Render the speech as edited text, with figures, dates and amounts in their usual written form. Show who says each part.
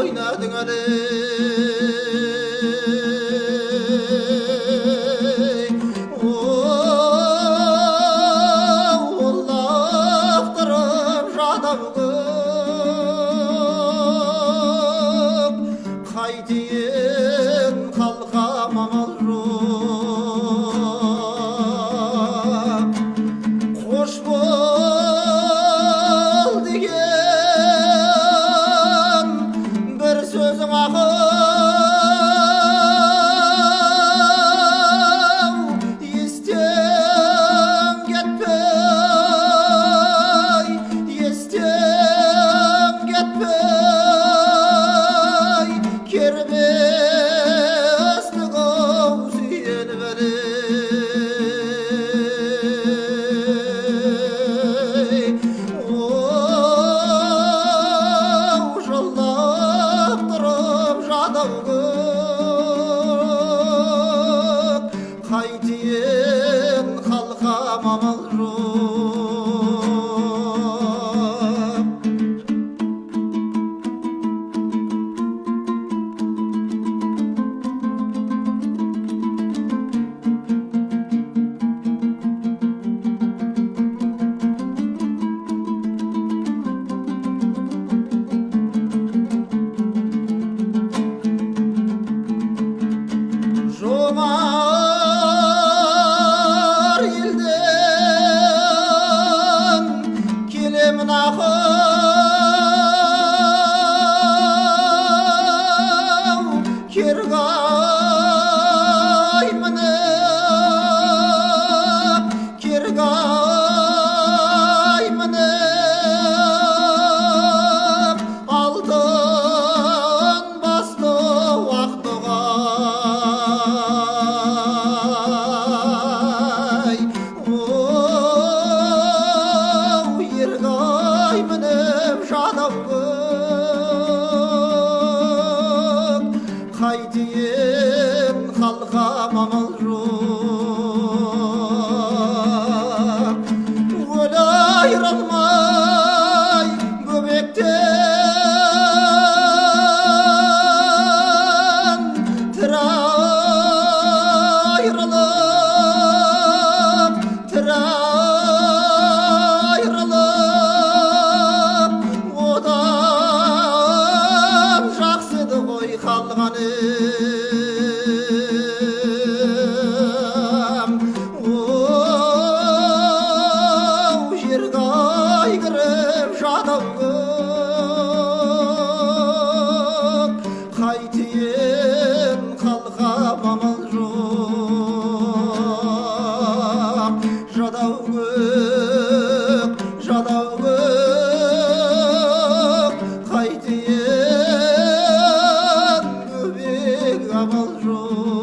Speaker 1: Ойнадың әлі. Лақтырып жадау көк, қайтейін, қалқам, амал жоқ. Қош бол деген бір сөзің ақыл естен кетпей, естен кетпей, кербестік ау сүйеніп әлі. Оу, жылап тұрып жадау көк, қайтейін, қалқам, амал жоқ. Жомар елден келемін ақыл, керғай мініп, керғай мініп, алтын басты ақ ноғай. Оу, ергай мініп жадау көк, қайтейін, қалқам, амал жоқ. Өлі айырылмай бөбектен, тірі айырылып, тірі айырылып, одан жақсы еді ғой қалған ем. Оу, жерге кіріп жадау көк, қайтейін, қалқам, амал жоқ. Жадау көк, жадау көк, қайтейін, бөбек, амал жоқ.